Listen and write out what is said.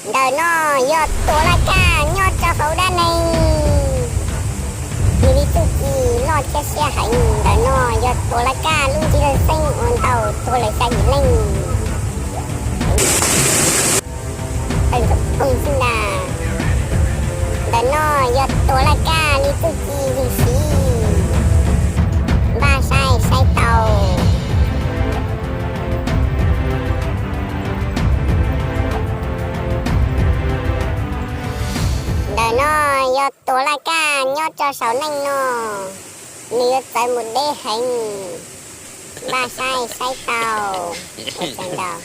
Ntawm no yog tus laj kab nyob rau hauv dab neeg, nws li txuj ci loj thiab siab heev. Ntawm no yog tus laj kab lub ntsiab laj xeeb ua ntau tuag lawm xya yim leej. Tawg ntxoov poog xwb ntag. Ntawm no yog tus laj kab li txuj ci lig siv, npaj saib saib tau. Ntawm no yog tus laj kab nyob rau saum neej no, nws yuav txawv mus deb heev, npaj saib saib tau. Ua tsaug ntau.